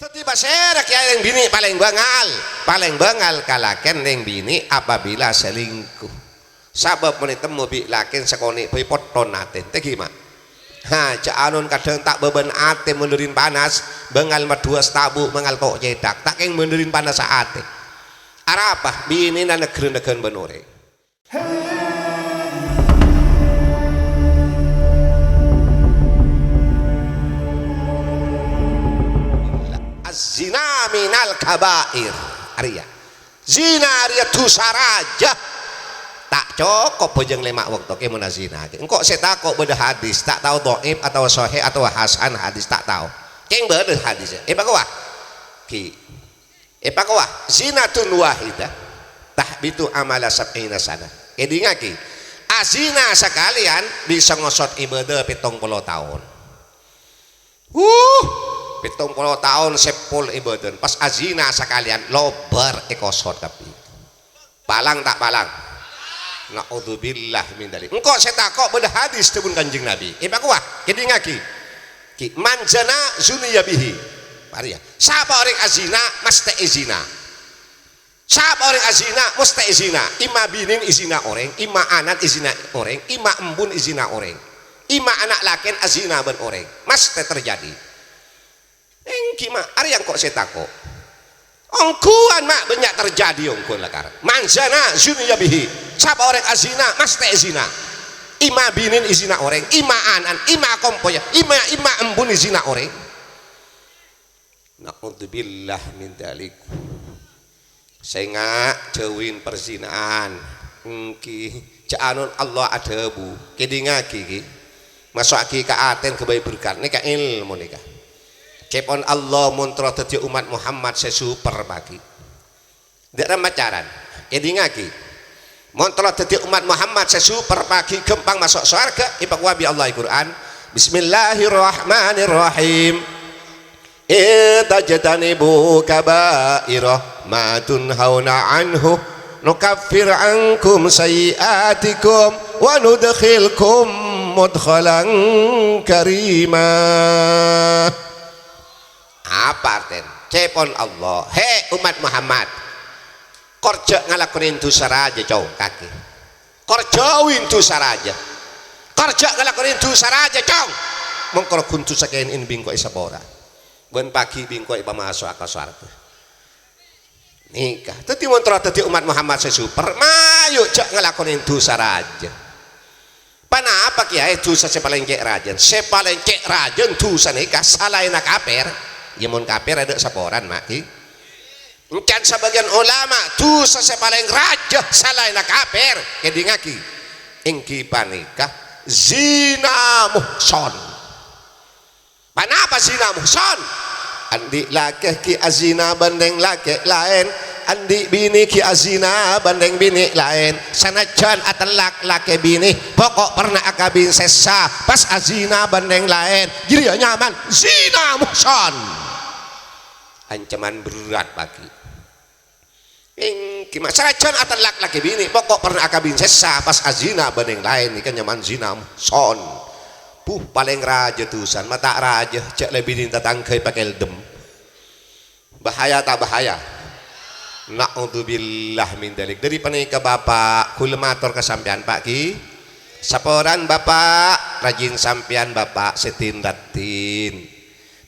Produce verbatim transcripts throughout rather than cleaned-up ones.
Dhâddhi pasèra kèya rèng binè' palèng bângal? Palèng bângal kalakèn rèng binè' apabila selingkuh. Sabâb mon ètemmo bi' lakèn sakonè' bhâi potton atèn. Tèngghi, Ma'. Ha, jhâ' anon kadhâng ta' bâbân atè mon dhârin panas, bângal maddhuwâ satabu', bângal to' cèthak. Ta' kèng mon dhârin panassa atè. Arapa? Binèna negghâ-negghân bân orèng. Az-zina minal kabair. Arèya. Zina arèya dhusa rajâ. Ta' cokop bhâjâng lèma' bâkto kè mon azina kè. Engko' sè tako' bâdâ hadis, ta' tao dhaif atabâ sahih atabâ hasan hadis, ta' tao. Kèng bâdâ hadis. Èpakowa. Ghi. Èpakowa, zinatun wahidah tahbitu amala sab'ina sana. Èdingngaghi, azina sakalèyan bisa ngosot ibâdâ pèttong polo taon. Huh, pèttong polo taon sè pol ibâdâna, pas azina sakalèyan lobâr èkosot kabbhi. Palang ta' palang? Na'udzubillah min dzalik. Engko' sè tako' bâdâ hadis dhâbuna Kanjeng Nabi. Èpakowa, èdingngaghi. Ghi, "Man zana zuniya bihi." Arèya. Sapa orèng azina, mastè èzina. Sapa orèng azina, mastè èzina. Imma binèn èzina orèng, imma anan èzina orèng, imma embun èzina orèng. Imma ana' lakèn azina bân orèng. Mastè terjadi. Èngghi, Ma', arèya engko' sè tako'. Ongghuwân, Ma', bânnya' terjadi ongghuwân lakar. "Man zana zuniya bihi." Sapa orèng azina, mastè èzina. Imma binèn èzina orèng, imma anan, imma kompoyya, imma, imma embun èzina orèng. Na'udzubillah min dzalik. Sènga' jhâuwin perzina'an. Èngghi, jhâ' anon Allah adhâbu. Kèdingngaghi, ghi. Maso'aghi ka atèn ghâbây berkat. Nèka èlmo nèka. Cèpon Allah mon terro dhâddhiyâ ommat Muhammad sè super paghi. Dâ' remma caran. Kèdingngaghi. Mon terro dhâddhiyâ ommat Muhammad sè super paghi ghâmpang maso' sowarghâ, èpakowa bi' Allah è Qur'an. Bismillahirrahmanirrahim. "In tajtanibu kaba'ira ma tunhauna anhu, nukaffir ankum sayyi'atikum wa nudkhilkum mudkhalan karima." Apa artèna? Cèpon Allah. Hè, ommat Muhammad, kor jhâ' ngalakonè dhusa rajâ, cong, kakè. Kor jhâuwin dhusa rajâ. Kor jhâ' ngalakonè dhusa rajâ, cong. Mongkor ghun dhusa kènè'èn bi' engko' èsapora. Bân paghi' bi' engko' èpamaso'a ka sowarghâ. Nèka. Dhâddhi, mon terro dhâddhi ommat Muhammad sè super, mayu jhâ' ngalakonè dhusa rajâ. Ponapa kèyaè dhusa sè palèng cè' rajâna? Sè palèng cè' rajâna dhusa nèka salaènna kapèr. Yâ, mon kapèr adâ' saporana, Ma', ghi. Ènggi can sabâgiyân ulama, dhusa sè palèng rajâ salaènna kapèr, kèdingngaghi, èngghi panèka zina muhsan. Ponapa zina muhsan? Andi' lakè ghi' azina bân rèng lakè' laèn, andi' binè ghi' azina bân rèng binè' laèn. Sanajjân atellak lakè binè, poko' pernah akabin sessa, pas azina bân rèng laèn, jârèya nyamana zina muhsan. Ancaman berat paghi'. Èngghi, Ma', sanajjân atellak lakè binè, poko' pernah akabin sessa, pas azina bân rèng laèn, nèka nyamana zina muhsan. Buh, palèng rajâ dhusana, ma' ta' rajâ, jhâ' lè binèna tatangghâ èpakèldem. Bahaya ta' bahaya? Na'udzubillah min dzalik. Dâri panèka, Bapa', kaulâ mator ka sampèyan, Pa', ghi. Saporana, Bapa', rajin sampèyan, Bapa', sè din-raddhin.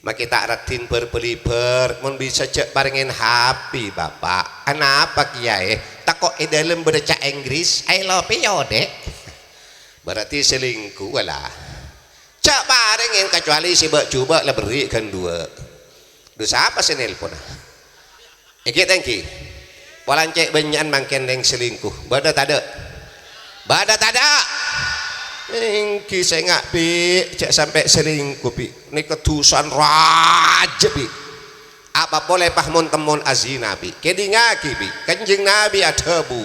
Makè ta' raddhin bâr-bâlibâr, mon bisa jhâ' parèngè H P, Bapa'. Anapa kèyaè? Tako' è dâlem bâdâ ca' Inggris, I love you, Dek. Berarti selingkuh, wala. Jhâ' parèngè, kecuali sè bâ'-jhubâ' la berri' ghân duwâ'. Dhu sapa sè nelpon? Èngghi ta' èngghi? Polana cè' bânnya'an mangkèn rèng selingkuh. Bâdâ tadâ'? Bâdâ tadâ'? Èngghi sènga', Bi', jhâ' sampè' selingkuh, Bi'. Nèka dhusana rajâ, Bi'. Apa polè pas mon-temmon azina, Bi'. Kèdingngaghi, Bi'. Kanjeng Nabi adhâbu,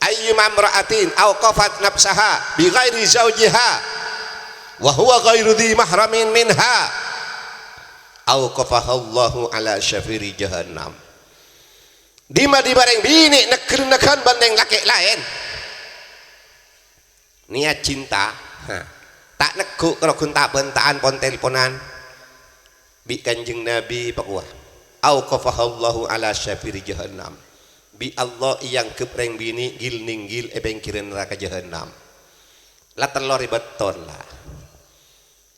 "Ayyuma imra'atin auqafat nafsaha bi ghairi zaujiha wa huwa ghairu dzi mahramin minha, auqafahallahu ala syafiri jahannam." Dhimma-dhimma rèng binè' negghâr-negghâr bân rèng lakè' laèn. Niyat cinta, ha. Ta' neggu' karo ghun ta'-bânta'an pon-telponan. Bi' Kanjeng Nabi pakowa, "Auqafahallahu ala syafiri jahannam." Bi' Allah èangghep rèng binè' ghil-nèngghil è pèngghirân naraka jahannam. La tello rèbetton, la.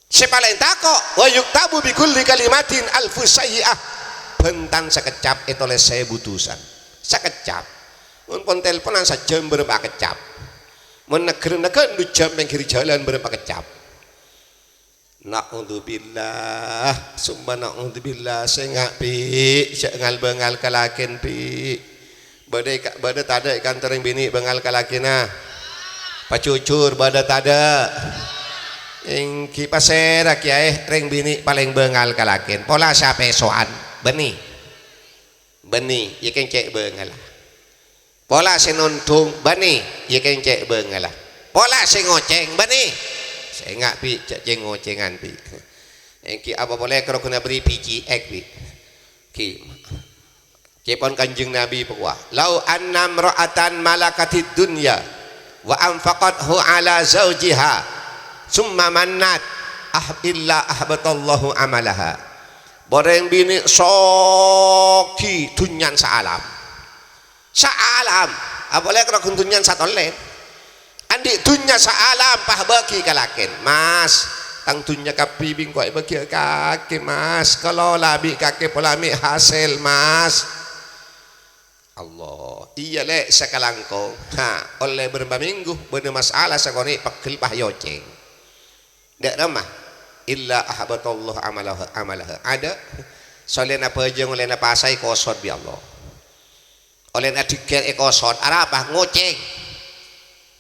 Sè palèng tako', "Wa yuktabu bi kulli kalimatin alfu sayyi'ah." Bhântan sakeccap ètolès sèbu dusa. Sakeccap. Mon pon telponan sajhâm bârâmpa keccap. Mon negghârâna ghândhu jhâm pèngghir jhâlân bârâmpa keccap. Na'udzubillah, summa na'udzubillah, sènga', Bi', jhâ' ngal-bângal ka lakèn, Bi'. Bâdâ è ka-, bâdâ tadâ' è kantor rèng binè' bângal ka lakèna? Pajhujhur, bâdâ tadâ'? Èngghi, pasèra kèyaè rèng binè' palèng bângal ka lakèn? Pola sè apèso'an? Bânnè. Bânnè, iyâ kèng cè' bângalla. Pola sè nondhung, bânnè, iyâ kèng cè' bângalla. Pola sè ngocèng, bânnè. Sènga', Bi', jhâ' cè'-ngocèngan, Bi'. Èngghi apa polè karoghuna bâri' P C X, Bi'. Ghi. Ca'èpon Kanjeng Nabi pakowa, "Lau anna imra'atan malakatid dunya wa anfaqathu ala zaujiha, summa mannat, ah, illa ahbatallahu amalaha." Bâreng binè' soghi dhunnyana saalam. Saalam, apolè karoghuna dhunnyana satollè. Andi' dhunnya saalam, pas bâgi ka lakèn. "Mas, tang dhunnya kabbhi bi' engko' èbâgiyâ kakè, Mas. Kalola bi' kakè pola mè' hasèl, Mas." Allah. "Iyâ, Lè', sakalangkong." Ha, ollè bârâmpa mènggu, bâdâ mas'ala sakonè' pegghel pas èocèng. Dâ' remma, "Illa ahbatallahu amalaha, amalaha." Adâ', sè ollèna bhâjâng, ollèna pasa èkosot bi' Allah. Ollèna dhigghâr èkosot, arapa? Ngocèng.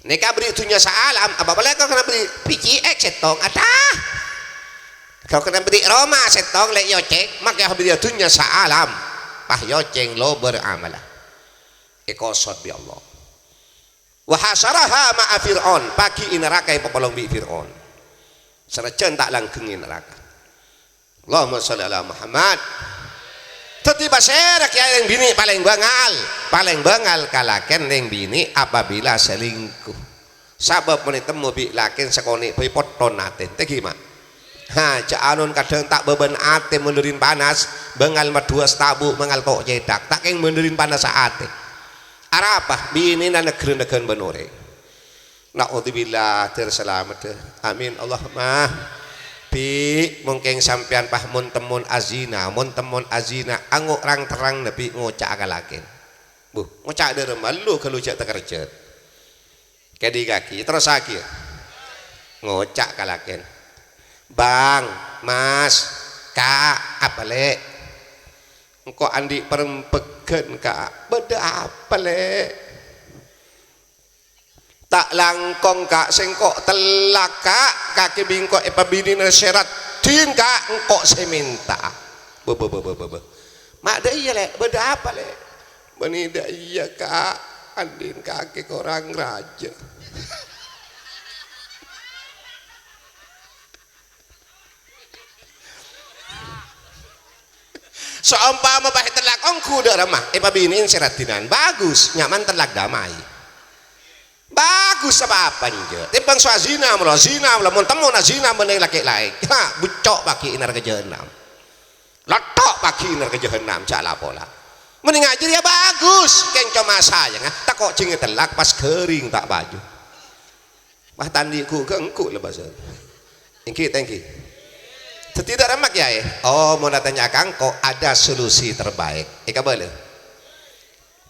Nèka bâri' dhunnya saalam, apa polè karoghuna bâri' P C X sèttong, adâ'. Karoghuna bâri' roma sèttong, lè' èocèng, makè bâri' dhunnya saalam. Pas èocèng lobâr amalla. Èkosot bi' Allah. "Wa hasyaraha ma'a Fir'aun," paghi' è naraka èpapolong bi' Fir'aun. Sanajjân ta' langghâng è naraka. Allahumma shalli ala Muhammad. Dhâddhi, pasèra kèyaè rèng binè' palèng bângal? Palèng bângal ka lakèn rèng binè' apabila selingkuh. Sabâb mon ètemmo bi' lakèn sakonè' bhâi potthon atèna, tèngghi, Ma'. Ha, jhâ' anon kadhâng ta' bâbân atè mon dhârin panas, bângal maddhuwâ satabu', bângal to' cèthak, ta' kèng mon dhârin panassa atè. Arapa? Binèna negghâr-negghâr bân orèng. Na'udzubillah, dhâr salameddhâ. Amin, Allahumma. Bi', mon kèng sampèyan pas mon-temmon azina, mon-temmon azina, ango' rang-terrang nabbhi ngoca'a ka lakèn. Bu, ngoca' dhâremma, lu ghâllu jhâ' takerjhât. Kèdhingngaghi, terrossaghi, yâ. Ngoca' ka lakèn. "Bang, Mas, Ka', apa, Lè'?" "Engko' andi' parembhâghân, Ka'." "Bâdâ apa, Lè'?" "Ta' langkong, Ka', sèngko' tellak, Ka'. Kakè bi' engko' èpabinèna sè raddhin, Ka', engko' sè mènta." "Bâ, bâ, bâ, bâ, bâ, bâ. Ma' dâ' iyâ, Lè', bâdâ apa, Lè'?" "Bânnè dâ' iyâ, Ka', andi'na kakè korang rajâ." Saompama pas ètellak ongghu dâ' remma, èpabinè'è sè raddhinan. Bagus, nyaman tellak damai. Bagus, apa-apa, enjâ'. Tèmbhâng so azina, molo azina, molo mon-temmon azina bân lakè' laèn. Ha, bucco' paghi' è naraka jahannam. Lotto' paghi' è naraka jahannam, jhâ' la-pola. Mending ajâr, yâ, bagus, kèng coma sayang, ah. Tako' jhâ' ètellak pas ghâring ta' paju. Wah, tandhi' ghu-, ghu-, engko' la bâsa. Èngghi, ta' èngghi. Dhâddhi dâ' remma kèyaè. Oh, mon atanya ka engko', ada solusi terbaik. Èkabâlâ.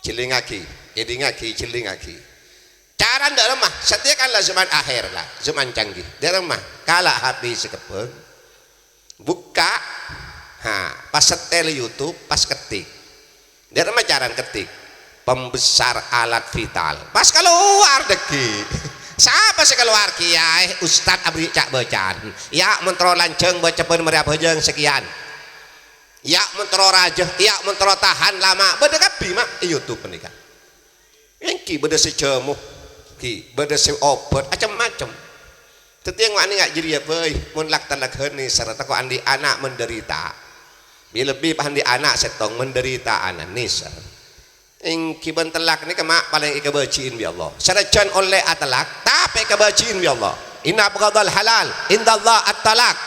Jhellingngaghi, èdingngaghi, jhellingngaghi. Carana dâ' remma, satèya kan la zaman akhir la, zaman canggih. Dâ' remma, kala' H P sè kebbhâng. Bukka', ha, pas setel YouTube, pas ketik. Dâ' remma carana ketik? Pembesar alat vital. Pas kalowar dâggi'. Sapa sè kalowar? Kèyaè, ustad aberri' ca'-bâcaan. Yâ, mon terro lanjhâng bâca bân marè abhâjâng sakèyan. Yâ, mon terro rajâ, yâ, mon terro tahan lama. Bâdâ kabbhi, Ma', è YouTube panèka. Èngghi bâdâ sè jhâmo, ghi, bâdâ sè obhât, acem-macem. Dhâddhi, ènga' jârèya bhâi, mon lak-tellak nèser, tako' andi' ana' menderita. Bi-, lebbi pas andi' ana' sèttong menderita ana' nèser. Èngghi bân tellak nèka, Ma', palèng èkabâji'in bi' Allah. Sanajjân ollè atellak, tapè èkabâji'in bi' Allah. Inna abghadhal halal indallah at-talak.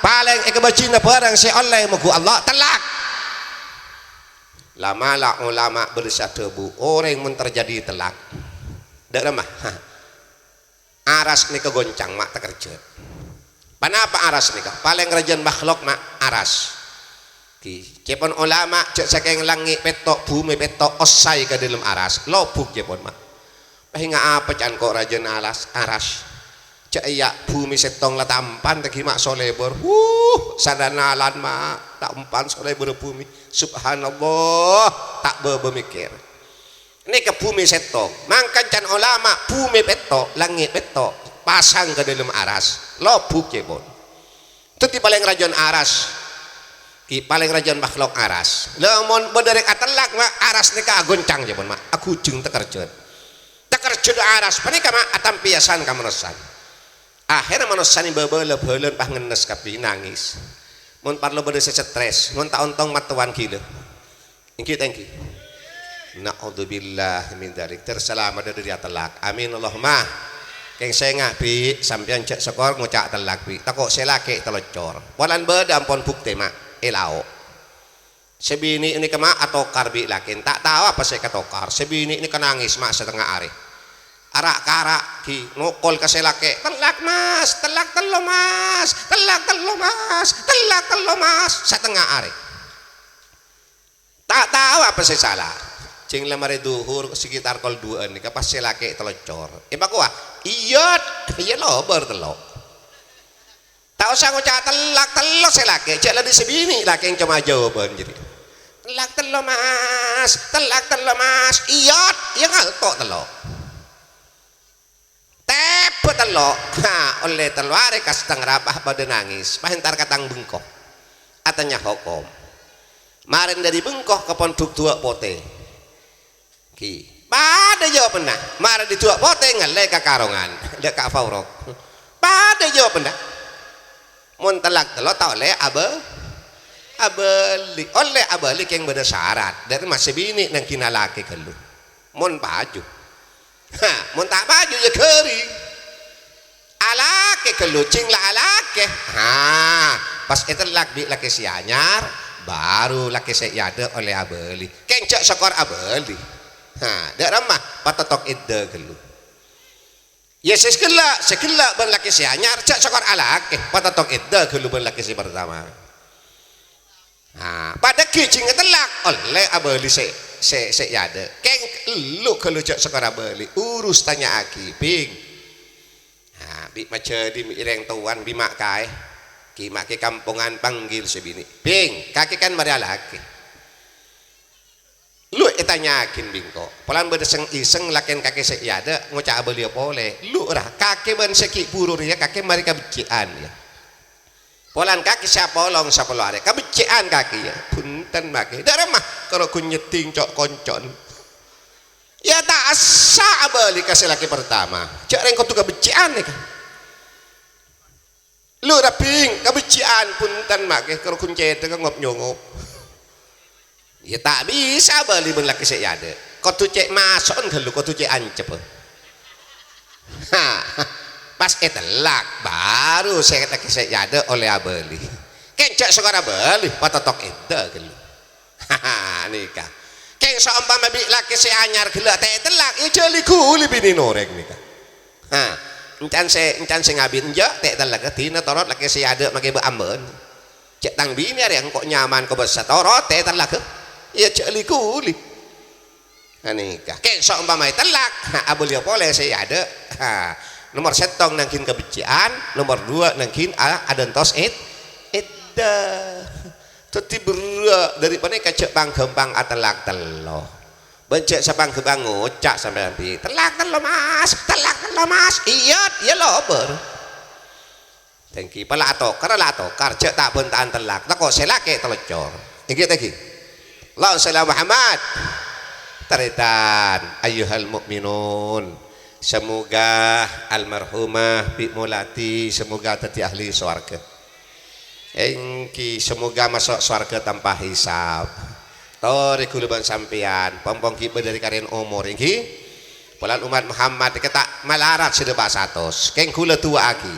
Palèng èkabâjina bhârâng sè ollè mongghu Allah, tellak. La'-mala' ulama bâdâ sè adhâbu, orèng mon terjadi tellak, dâ' remma, aras nèka goncang, ma' takerjhât. Ponapa aras nèka? Palèng rajâna makhlok, ma' aras. Ghi, ca'èpon ulama, jhâ' sakèng langngè' pètto', bhumè pètto', ossay ka dâlem aras. Lobuk ca'èpon, ma'. Paènga' apa can ko' rajâna alas-, aras? Jhâ' iyâ bhumè sèttong la tampan, ta' ghi' ma' solèbur. Huh, sananalan, ma', tampan solèburra bhumè. Subhanallah, ta' bâbâ mèkkèr. Nèka bhumè sèttong. Mangkana can ulama, bhumè pètto', langngè' pètto', pasang ka dâlem aras. Lobuk ca'èpon. Dhâddhi palèng rajâna aras. Ghi, palèng rajâna makhlok aras. La, mon bâdâ rèng atellak, ma', aras nèka agoncang, ca'èpon, ma', aghujung takerjhât. Takerjhât aras panèka, ma', atampèyasan ka manossa. Akhèrra manossa nèka bâbâ la-bhâlâna pas ngennes kabbhi, nangès. Mon parlo bâdâ sè stres, mon ta' ontong mattowan ghilâ. Ènggi ta' ènggi? Na'udzubillah min dzalik. Ter salamet dhâri atellak. Amin, Allahumma. Kèng sènga', Bi', sampèyan jhâ' sokor ngoca' tellak, Bi'. Tako' sè lakè' taloccor. Polana bâdâ ampon buktè, ma', è lao'. Sè binè' nèka, ma', atokar bi' lakèna. Ta' tao apa sè èkatokar. Sè binè' nèka nangès, ma', satengnga arè. Ara'-kara', ghi, nokol ka sè lakè'. "Tellak, Mas! Tellak tello', Mas! Tellak tello', Mas! Tellak tello', Mas!" Satengnga arè. Ta' tao apa sè sala. Jhâng la marè dhuhur sekitar kol duwâ'ân nèka pas sè lakè' taloccor. Èpakowa, "Iyâ, iyâ lobâr tello'." Ta' osa ngoca' tellak tello' sè lakè', jhâ' la dhi' sè binè' lakè' coma ajâwâbhân jârèya. "Tellak tello', Mas, tellak tello', Mas." "Iyâ, iyâ ngalto' tello'." Tèbâ tello'. Ha, ollè tello' arè ka satengnga arè pas bâdâ nangès, pas entar ka tang bengko. Atanya hokom. Marèna dâri bengko ka pondhuk Duwâ' Potè. Ghi. Padâ jâwâbbhânna. Marèna dâri Duwâ' Potè ngallè ka Karongan. Dâ' ka Faurok. Padâ jâwâbbhânna. Mon tellak tello' ta' ollè abâ-, abâli. Ollè abâli kèng bâdâ sarat. Dâri ma' sè binè' nangghina lakè ghâllu. Mon paju. Ha, mon ta' paju, iyâ ghâring. Alakè ghâllu, jhâng la alakè. Ha, pas ètellak bi' lakè sè anyar, bhuru lakè sè èadâ' ollè abâli. Kèng jhâ' sokor abâli. Ha, dâ' remma, patottok idda ghâllu. Iyâ, sè ghellâ', sè ghellâ' bân lakè sè anyar, jhâ' sokor alakè, patottok idda ghâllu bân lakè sè partama. Nah, padâ ghi' jhâng ètellak, ollè abâli sè, sè, sè èadâ'. Kèng ellu ghâllu jhâ' sokor abâli, urus tanya'aghi, Bhing. Nah, bi' majhâli bi' rèng towana, bi' ma' kaè. Ghi' ma' kaè kampongan panggil sè binè'. Bhing, kakè kan marè alakè. Lu ètanya'aghi bi' engko'. Polana bâdâ sè iseng lakèna kakè sè èadâ', ngoca' abâliyâ polè. Lu ra, kakè bân sè ghi' bhuru rèya kakè marè kabhecce'an, yâ. Polana kakè sè apolong sapolo arè, kabhecce'an kakè, yâ. Bhunten, makè. Dâ' remma, karo ghun nyeddhing co'-koncon. Yâ, ta' assa abâli ka sè lakè partama. Jhâ' rèng kodhu kabhecce'an, yâ. Lu ra, Bhing, kabhecce'an, bhunten, makè, karo ghun cèdhâ ngop-nyongop. Yâ, ta' bisa abâli bân lakè sè èadâ'. Kodhu cè' maso'na ghâllu, kodhu cè' ancebbhâ. Ha, pas ètellak, bhuru sè lakè sè èadâ' ollè abâli. Kèng jhâ' sokor abâli, patottok idda ghâllu. Nèka. Kèng saompama bi' lakè sè anyar ghellâ' ta' ètellak, yâ jhâli ghuli binèna orèng nèka. Ha, èncana sè, èncana sè ngabit enjâ', ta' ètellak, dina torot lakè sè èadâ' makè bâ'-ambâ'ân. Cè' tang binè arè engko' nyaman kobâsa torot, ta' ètellak. Yâ jhâli ghuli. Nèka. Kèng saompama ètellak, ha, abâliyâ polè sè èadâ'. Ha, nomor sèttong nangghing kabhecce'an, nomor duwâ' nangghing a-, adântos id-, idda. Dhâddhi berrâ', dâri panèka jhâ' pang-ghâmpang atellak tello'. Bân jhâ' sapang-ghâmpang ngoca' sampèyan, Bhing. "Tellak tello', Mas! Tellak tello', Mas!" Iyâ, iyâ lobâr. Dânggi, pala atokar, la atokar, jhâ' ta'-bhânta'an tellak. Tako' sè lakè' taloccor. Ènggi ta' ènggi? Allahumma shalli ala Muhammad. Tarètan, ayyuhal mu'minun. Semoga almarhumah Bi' Molati, semoga dhâddhi ahli sowarghâ. Ènggi, semoga maso' sowarghâ tanpa hisab. Torè ghulâ bân sampèyan, pong-pong ghi' bâdâ rè karèn omor, ènggi? Polana ommat Muhammad nèka ta' malarat sè dâpa' satos. Kèng ghulâ du'aaghi.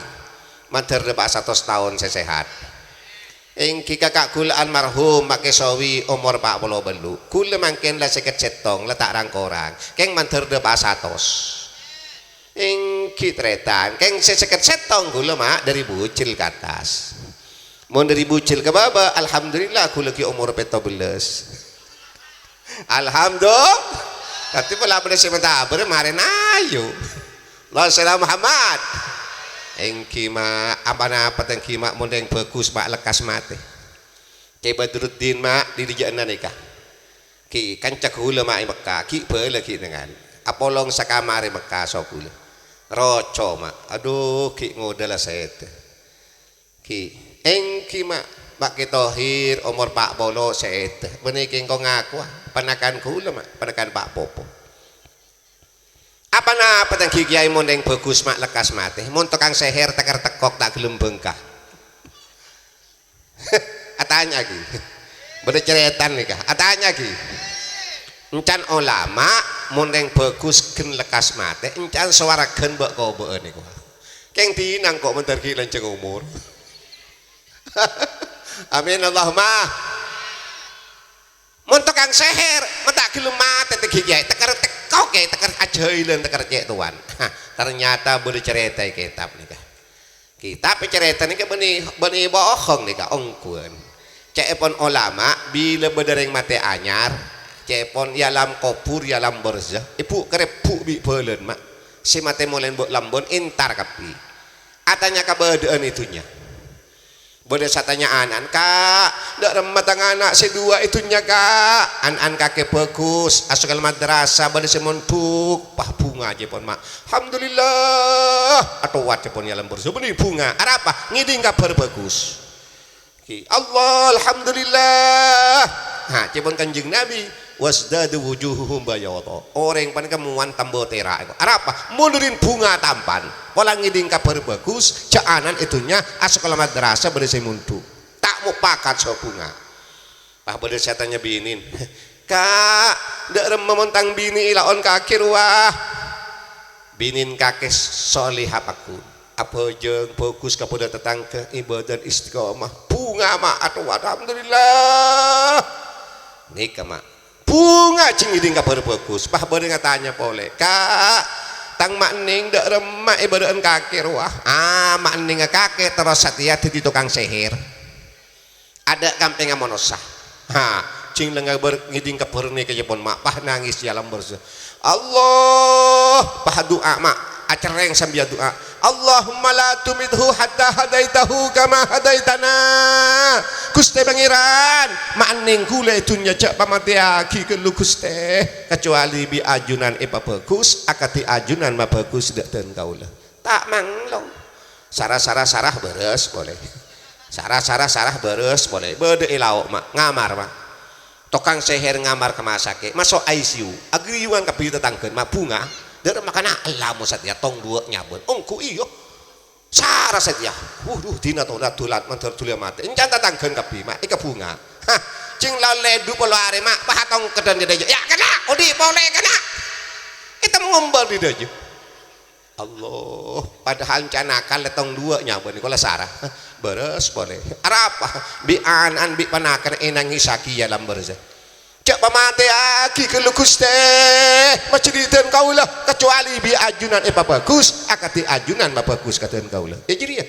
Mandhâr dâpa' satos taon sè sehat. Èngghi kaka' ghulâ almarhum Mak Kesawi, omor pa' polo bâllu'. Ghulâ mangkèn la sèket sèttong, la ta' rang-korang. Kèng mandhâr dâpa' satos. Èngghi tarètan, kèng sè sèket sèttong ghulâ, Mak, dâri bujel ka attas. Mon dâri bujel ka bâbâ, alhamdulillah, ghulâ ghi' omor pètto bellâs. Alhamdulillah. Dhâddhi pola bâdâ sè mènta abâr, marèna ayo. Allahumma shalli ala Muhammad. Èngghi, Mak, apa-napa tèngghi, Mak, mon rèng bhâghus, Mak, lekkas matè. Kè Badruddin, Mak, dâri jâ'na nèka. Ghi' kanca ghulâ, Mak, è Mekka, ghi' bhâlâ ghi' nèngan. Apolong sakamar è Mekka, so ghulâ. Roco, Mak. Adhu, ghi' ngodâ la sèdhâ. Ghi', èngghi, Mak, Mak Kè Thohir, omor pa' polo sèdhâ. Bânnè kèng ko ngakowa, panakan ghulâ, Mak, panakan pa' popo. Apa-napa tèngghi kèyaè mon rèng bhâghus, Mak, lekkas matè. Mon tokang sèhèr tekèr tekkok ta' ghellem bângka. Atanya ghi. Bâdâ carètan nèka. Atanya ghi. Èncan olama, mon rèng bhâghus ghân lekkas matè, èncan sowarghân bâ'-kobâ'ân nèko. Kèng dinah ko' mandhâr ghi' lanjhâng omor. Amin, Allahumma. Mon tokang sèhèr, mon ta' ghellem matè tèngghi kèyaè, tekèr tekkok kèyaè, tekèr ajhâilan, tekèr cè' towan. Hah, ternyata bâdâ carèta è kètab nèka. Kètab è carèta nèka bânnè, bânnè bohong nèka, ongghuwân. Ca'èpon olama, bilâ bâdâ rèng matè anyar, ca'èpon è alam kobhur, è alam barzakh, èbhu'-karèbhu' bi' bhâlân, Mak. Sè matè molèn bâ' lambân, èntar kabbhi. Atanya kabâdâ'ân è dhunnya. Bâdâ sè atanya ana'na, "Ka', dâ' remma tang ana' sè duwâ' è dhunnya, Ka'?" Ana'na kakè bhâghus, asokkè madrasah, bâdâ sè mondhuk, pas bhunga ca'èpon, Mak. Alhamdulillah, atowat ca'èpon è alam barzakh, bânnè bhunga. Arapa? Ngèdhing kabhâr bhâghus. Ghi, Allah, alhamdulillah. Ha, ca'èpon Kanjeng Nabi, "Wazdadu wujuhuhum bayadha." Orèng panèka mowan tambâ tèra'. Arapa? Mon dâri bhunga tampan. Pola ngèdhing kabhâr bhâghus, jhâ' ana'na è dhunnya, asokkè madrasah bâdâ sè mondhuk. Ta' mopakat so bhunga. Pas bâdâ sè atanya binèna, "Ka', dâ' remma mon tang binè èlaon kakè rowa?" Binèna kakè soleha paggun. Abhâjâng, bhâghus ka bâdâ tatangghâ, ibâdâh istiqomah. Bhunga, Mak, atowat, alhamdulillah. Nèka, Mak. Bhunga jhâ' ngèdhing kabhâr bhâghus. Pas bâdâ sè atanya polè, "Ka', tang ma' ennèng dâ' remma èbâdâ'ân kakè rowa?" "Ah, ma' ennèngnga kakè terros satèya dhâddhi tokang sèhèr. Adâ' kampèngnga manossa." Ha, jhâ' lènga bâr-, ngèdhing kabhâr nèka ca'èpon, Mak, pas nangès è alam barzakh. Allah, pas du'a, Mak, acerrèng sambi adu'a. "Allahumma la tumithu hatta hadaitahu kama hadaitana." Ghustè Pangèran, ma' ennèng ghulâ è dhunnya jhâ' pamatèyaghi ghâllu, Ghustè, kacobâli bi' ajunan èpabhâghus, akadhi ajunan mabhâghus dâ', dân kaulâ. Ta' manglong. Sara-sara sara bârâs polè. Sara-sara sara bârâs polè. Bâdâ è lao', Mak. Ngamar, Mak. Tokang sèhèr ngamar ka masakè'. Maso' I C U. Aghâriyuwân kabbhi tatangghâna, Mak, bhunga. Dâ' remma kana' ella mon satèya tong duwâ' nyabâ. Ongghu iyâ. Sara satèya. Wuh, duh, dinah tona dulat, mandhâr dhuli matè. Èncan tatangghâna kabbhi, Mak. Èkabhunga. Hah, jhâ' la lèdhu polo arè, Mak. Pas tong kèdhân dâjâ. Yâ, kèna'. Odi' polè, kèna'. Ètemmo ombâl dâjâ. Allah, padahal ca'na kal tong duwâ' nyabâ nèko la sara. Bârâs polè. Arapa? Bi' ana'na bi' panakanna ènangesaghi è alam barzakh. Jhâ' pamatèyaghi ghâllu, Ghustè, majhâdhi dân kaulâ, kacobâli bi' ajunan èpabhâghus, akadhi ajunan mabhâghus ka dân kaulâ. Yâ jârèya.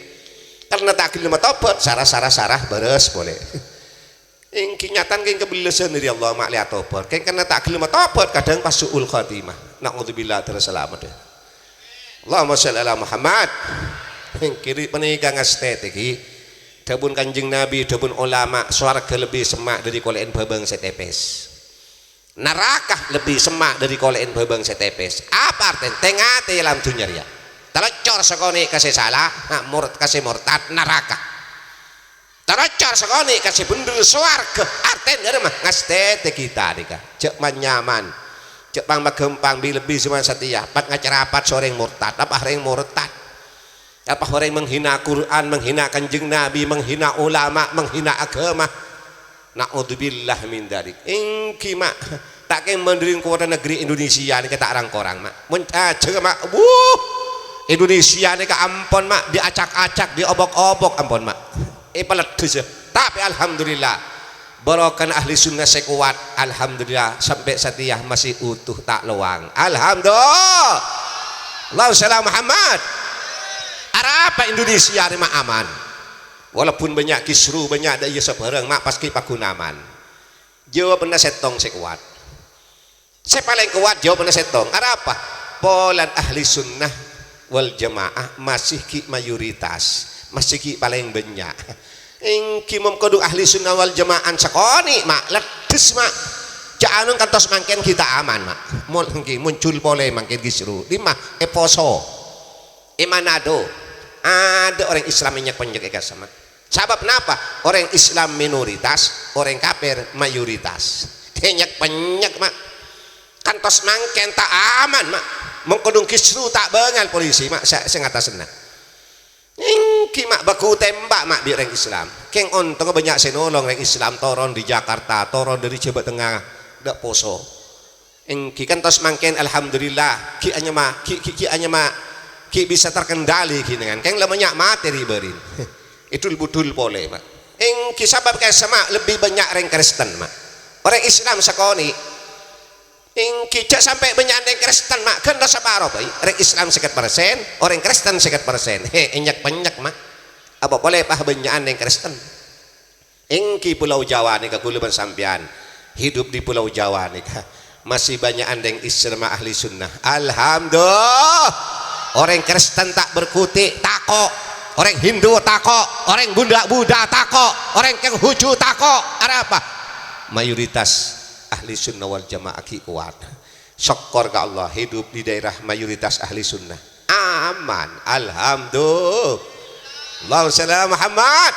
Karna ta' ghellem atobât, sara-sara sara bârâs polè. Èngghi nyatana kèng kabellasân dâri Allah, ma' lè atobât. Kèng karna ta' ghellem atobât, kadhâng pas su'ul khatimah. Na'udzubillah, terros salamet, yâ. Allahumma shalli ala Muhammad. Èngghi rè' panèka ngastètè, ghi. Dhâbuna Kanjeng Nabi, dhâbuna olama, sowarghâ lebbi semma' dâri kolè'en bhâbâng sè tèpès. Naraka lebbi semma' dâri kolè'en bhâbâng sè tèpès. Apa artèna? Tè-ngatè è alam dhunnya rèya. Taloccor sakonè' ka sè sala, ha, mur-, ka sè mortad, naraka. Taloccor sakonè' ka sè bhendher, sowarghâ. Artèna dâ' remma? Ngastètè kita nèka. Jhâ' man-nyaman. Jhâ' pang-maghâmpang, bi-, lebbi sè man satèya. Pat-ngacarapat sè orèng mortad. Apa orèng mortad? Apa orèng menghina Quran, menghina Kanjeng Nabi, menghina ulama, menghina agama? Na'udzubillah min dzalik. Èngghi, ma'. Ta' kèng mandhâri kota negeri Indonesia nèka ta' rang-korang, ma'. Mon ajhâ, ma'. Wuh! Indonesia nèka ampon, ma'. Diacak-acak, diobok-obok, ampon, ma'. Èpaleddhâs, yâ. Tapè alhamdulillah, barokana ahli sunnah sè kowat, alhamdulillah, sampè' satèya masih utuh ta' lowang. Alhamdulillah. Allahumma shalli ala Muhammad. Arapa Indonesia rèya ma' aman? Walaupun bânnya' kisru, bânnya' dâ' iyâ sabhârâng, ma' pas ghi' paggun aman. Jawabanna sèttong sè kowat. Sè palèng kowat jawabanna sèttong. Arapa? Polana ahli sunnah wal jamaah masih ghi' mayoritas, masih ghi' palèng bânnya'. Èngghi mon kodhu ahli sunnah wal jamaah sakonè', ma', leddhes, ma'. Jhâ' anu kantos mangkèn ghi' ta' aman, ma'. Mon èngghi muncul polè mangkèn ghi' seru. Dimma? È poso. È Manado, adâ' orèng Islam ènyèk-pènyèk è kassa', ma'. Sabâb napa? Orèng Islam minoritas, orèng kafir mayoritas. Ènyèk-pènyèk, ma'. Kantos mangkèn ta' aman, ma'. Mon kodhu ghi' seru ta' bângal polisi, ma', sè, sè ngatasanna. Èngghi, ma', bâghu tèmbhâk, ma', bi' orèng Islam. Kèng ontong bânnya' sè nolong orèng Islam toron dâri Jakarta, toron dâri Jhâbâ Tengnga, dâ' poso. Èngghi kantos mangkèn, alhamdulillah, ghi' anyama, ghi', ghi', ghi' anyama, ghi' bisa terkendali ghi' nèngan. Kèng la bânnya' matè ri'-bâri'na. Èdul-budul polè, ma'. Èngghi sabâb kassa', ma', lebbi bânnya' rèng Kristen, ma'. Orèng Islam sakonè'. Èngghi jhâ' sampè' bânnya'an rèng Kristen, ma'. Ghân la saparo bhâi. Rèng Islam sèket persen, orèng Kristen sèket persen. He, ènyèk-pènyèk, ma'. Apa polè pas bânnya'an rèng Kristen? Èngghi Pulau Jawa nèka, kaulâ bân sampèyan hidup di Pulau Jawa nèka. Masih bânnya'an rèng Islam ahli sunnah. Alhamdulillah. Orèng Kristen ta' berkutik, tako'. Orèng Hindu tako'. Orèng Buddha, Buddha tako'. Orèng Konghucu tako'. Arapa? Mayoritas ahli sunnah wal jamaah ghi' kowat. Sokkor ka Allah, hidup di daerah mayoritas ahli sunnah. Aman. Alhamdulillah. Allahumma shalli ala Muhammad.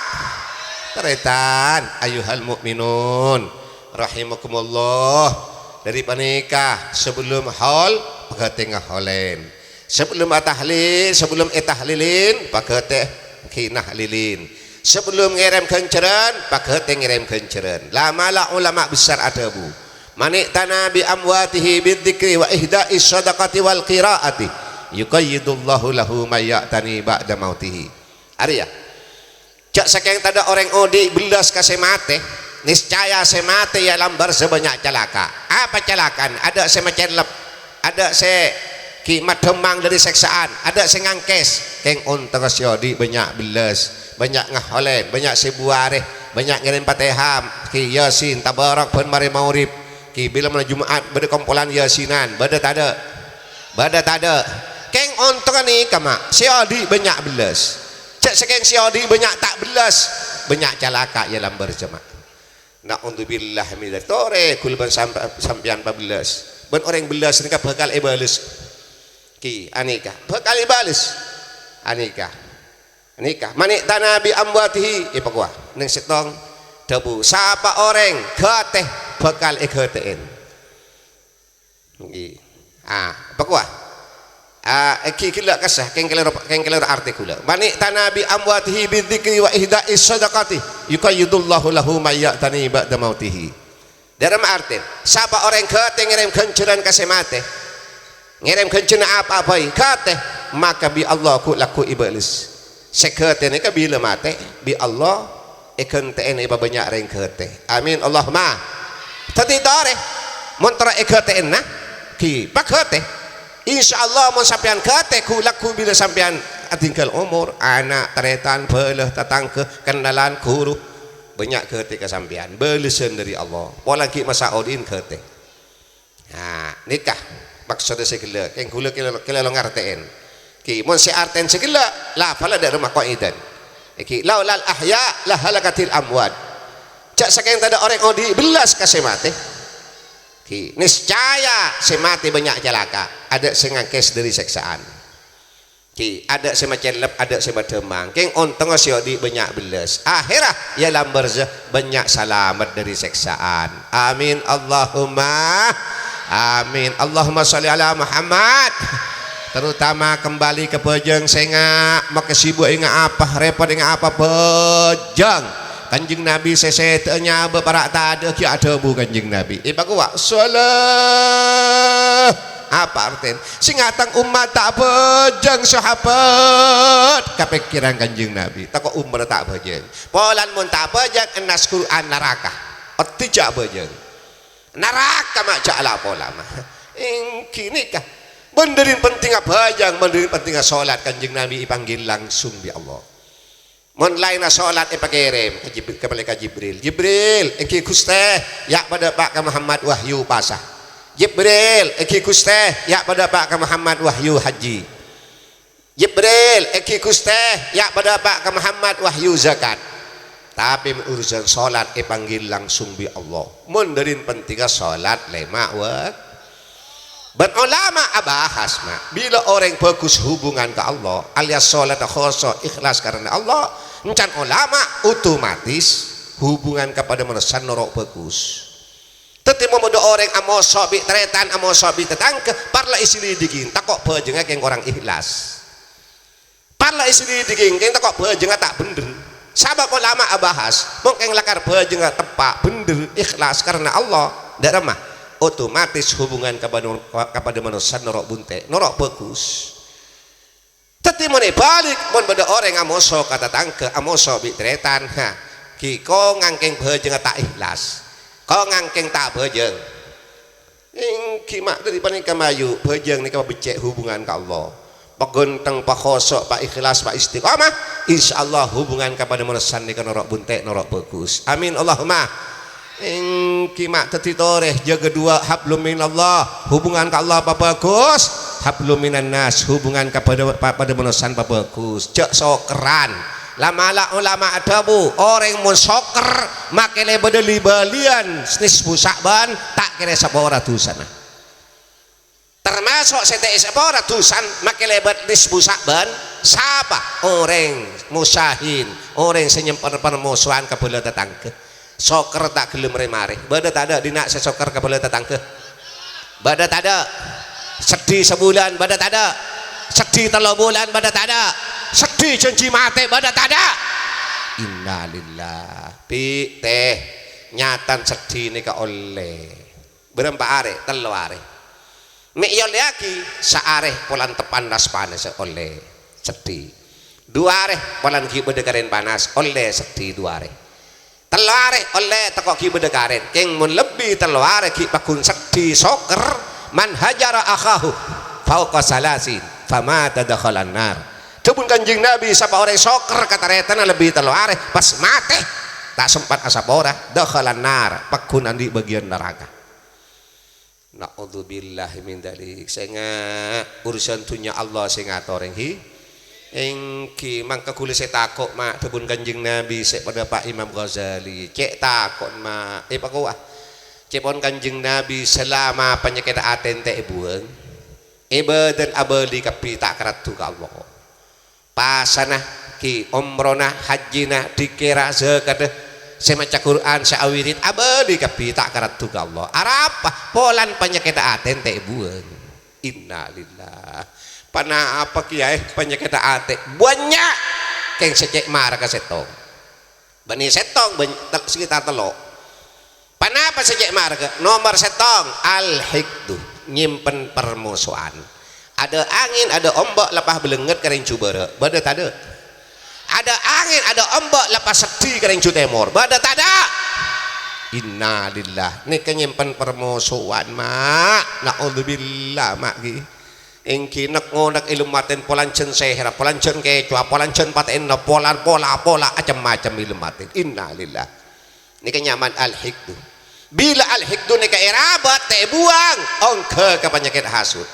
Tarètan, ayyuhal mu'minun rahimakumullah. Dâri panèka, sabellum haul, paghâtè ngaholèn. Sabellum atahlil, sabellum ètahlilin, paghâtè ghi' nahlilin. Sabellum ngèrèm ghânjhârân, paghâtè ngèrèm ghânjhârân. La mala ulama besar adhâbu, "Man i'tana bi amwatihi bidzikri wa ihda'i shadaqati wal qira'ati, yuqayyidullahu lahu man ya'tani ba'da mautihi." Arèya. Jhâ' sakèng tadâ' orèng odi' bellas ka sè matè, niscaya sè matè è alam barzah bânnya' calaka'. Apa calakan? Adâ' sè macellep, adâ' sè ghi' madhemmang dâri sèksaan, adâ' sè ngangkès. Kèng ontongnga sè odi' bânnya' bellas, bânnya' ngaholèn, bânnya' sèbu arè, bânnya' ngèrèm Fatihah, ghi' Yasin, Tabarak, bân marè maghrib. Ghi' bilâ malem Jum'at bâdâ kompolan Yasinan, bâdâ tadâ'? Bâdâ tadâ'? Kèng ontongnga nèka, ma', sè odi' bânnya' bellas. Jhâ' sakèng sè odi' bânnya' ta' bellas, bânnya' calaka' è alam barzah, ma'. Na'udzubillah min dzalik. Torè ghulâ bân samp-, sampèyan pabellas. Bân orèng bellas nèka bhâkal èbâles. Ghi, anèka, bhâkal èbâles. Anèka. Nèka, "Man i'tana bi amwatihi," èpakowa. Nèng sèttong dhâbu, "Sapa orèng ghâtè bhâkal èghâtè'èn." Ngghi. Ah, èpakowa. Ah, èghi ghellâ' kassa', kèng kalèro, kèng kalèro artè ghulâ. "Man i'tana bi amwatihi bidzikri wa ihda'i shadaqati, yuqayyidullahu lahu man ya'tani ba'da mautihi." Dârâmma artèna, sapa orèng ghâtè ngèrèm ghânjhârân ka sè matè, ngèrèm ghânjhârânna apa'a bhâi, ghâtè, maka bi' Allah ghu-, lagghu' èbâles. Sè ghâtè nèka bilâ matè, bi' Allah èghântè'èn èpabânnya' rèng ghâtè. Amin, Allahumma. Dhâddhi torè, mon terro èghâtè'ènna, ghi, paghâtè. Insyaallah, mon sampèyan ghâtè, ghu-, lagghu' bilâ sampèyan adhingghâl omor, ana', tarètan, bhâlâ, tatangghâ, kennalan, ghuru, bânnya' ghâtè ka sampèyan, bâlessan dâri Allah. Polana ghi' masa odi'in ghâtè. Nah, nèka maksodda sè ghellâ', kèng ghulâ kalèro, kalèro ngartè'èn. Ghi, mon sè artè'èn sè ghellâ', la fala dâ' remma qa'idan. Ghi, "Laulal ahya la halakatil amwat." Jhâ' sakèng tadâ' orèng odi' bellas ka sè matè. Ghi, niscaya sè matè bânnya' calaka', adâ' sè ngangkès dâri sèksaan. Ghi, adâ' sè macellep, adâ' sè madhemmang. Kèng ontongnga sè odi' bânnya' bellas. Ahèrra, è alam barzah, bânnya' salamet dâri sèksaan. Amin, Allahumma amin. Allahumma shalli ala Muhammad. Terutama kembali ka bhâjâng sè nga-, makasibuk enga' apa, rèpot enga' apa, bhâjâng. Kanjeng Nabi sè sèdhâ nyabâ para' tadâ' ghi' adhâbu Kanjeng Nabi. Èpakowa, "Shalah." Apa artèna? Sè ngatang ommat ta' abhâjâng, sahabat. Kapèkkèran Kanjeng Nabi. Tako' ommat ta' abhâjâng. Polana mon ta' abhâjâng, ennas Qur'an naraka. Oddhi jhâ' abhâjâng. Naraka ma' jhâ' la-pola ma'. Èngghi nèka. Bân dhâri pentingnga abhâjâng, bân dhâri pentingnga sholat, Kanjeng Nabi èpanggil langsung bi' Allah. Mon laènna sholat èpakèrèm ka Jib-, ka malaèkat Jibril. "Jibril, èngghi Ghustè, ya' padâpa' ka Muhammad wahyu pasa. Jibril, èngghi Ghustè, ya' padâpa' ka Muhammad wahyu haji. Jibril, èngghi Ghustè, ya' padâpa' ka Muhammad wahyu zakat." Tapè mon urusan sholat èpanggil langsung bi' Allah. Mon dhâri pentingnga sholat lèma' wak-, Bân ulama abahas, ma', bilâ orèng bhâghus hubungan ka Allah, alias sholata khosho', ikhlas karana Allah, èncan ulama otomatis hubungan kapadâ manossa noro' bhâghus. Dhâddhi, mon bâdâ orèng amoso' bi' tarètan, amoso' bi' tatangghâ, parlo èselidiki, tako' bhâjângnga kèng korang ikhlas. Parlo èselidiki, kèng tako' bhâjângnga ta' bhendher. Sabâb ulama abahas, mon kèng lakar bhâjângnga teppa', bhendher, ikhlas karana Allah, dâ' remma, otomatis hubungan kapadâ, kapadâ manossa noro' bunte', noro' bhâghus. Dhâddhi, mon èbâlik, mon bâdâ orèng amoso' ka tatangghâ, amoso' bi' tarètan, ha, ghi kongang kèng bhâjângnga ta' ikhlas. Kongang kèng ta' bhâjâng. Èngghi, ma', dhâri panèka mayu, bhâjâng nèka pabeccè' hubungan ka Allah. Paghânteng, pakhosho', paikhlas, paistiqomah, insyaallah hubungan kapadâ manossa nèka noro' bunte', noro' bhâghus. Amin, Allahumma. Èngghi, ma', dhâddhi torè, jâgâ duwâ', hablum minallah, hubungan ka Allah pabhâghus, hablum minannas, hubungan kapadâ, pa-, padâ manossa pabhâghus. Jhâ' sokerran. La'-mala' ulama adhâbu, orèng mon soker, makè lèbât li-bâliyân nisfu Sya'ban, ta' kèra èsapora dhusana. Tamaso' sè ta' èsapora dhusana, makè lèbât nisfu Sya'ban, sapa? Orèng musahin, orèng sè nyèmpen parmosowan ka bhâlâ tatangghâ. Soker ta' ghellem rè-marè. Bâdâ tadâ' dinna' sè soker ka bhâlâ tatangghâ? Bâdâ tadâ'? Seddhi sabulân, bâdâ tadâ'? Seddhi tello bulân, bâdâ tadâ'? Seddhi jhânjhi matè, bâdâ tadâ'? Innalillah. Bi' tè, nyatana seddhi nèka ollè. Bârâmpa arè? Tello arè. Mè' èollèyaghi, saarè polana teppan nas-panassa ollè seddhi. Duwâ arè polana ghi' bâdâ karèn panas, ollè seddhi duwâ arè. Tello arè ollè tako' ghi' bâdâ karèn. Kèng mon lebbi tello arè ghi' pagghun seddhi soker, "Man hajara akhahu fauqa salasin famata dakhalan nar." Dhâbuna Kanjeng Nabi, sapa orèng soker ka tarètanna lebbi tello arè, pas matè, ta' sempat asapora, dakhalan nar, pagghun andi' bâgiyân naraka. Na'udzubillahi min dzalik. Sènga', urusan dhunnya Allah sè ngatorè, èngghi. Èngghi, mangka ghulâ sè tako', ma', dhâbuna Kanjeng Nabi sè padâpa' Imam Ghazali. Cè' tako', ma'. Èpakowa. Cèpon Kanjeng Nabi, salama panyakèt atè ta' èbuwâng, è bâdân abâli kabbhi ta' karaddhu ka Allah. Pasana, ghi, omrona, hajjina, dhikkèra, zakatta, sè maca Qur'an, sè awirid, abâli kabbhi ta' karaddhu ka Allah. Arapa? Polana panyakèt atè ta' èbuwâng. Innalillah. Ponapa kèyaè panyakèt atè? Bânnya'. Kèng sè cè' marèka sèttong. Bânnè sèttong, bân-, tel-, sekitar tello'. Ponapa sè cè' marèka? Nomor sèttong, al-hiqdu, nyèmpen parmosowan. Adâ' angèn, adâ' ombâ' la pas bâlengnget ka rèng jhubârâ'. Bâdâ tadâ'? Adâ' angèn, adâ' ombâ' la pas seddhi ka rèng jhu tèmor. Bâdâ tadâ'? Innalillah. Nèka nyèmpen parmosowan, ma'. Na'udzubillah, ma', ghi. Èngghi nèk-ngonèk è lem atèn polana jân sèhèrra, polana jân kècowa, polana jân patè'ènna, polana pola-pola, cem-macem è lem atèn. Innalillah. Nèka nyamana al-hiqdu. Bilâ al-hiqdu nèka èrabât, ta' èbuwâng, ongghâ ka panyakèt hasud.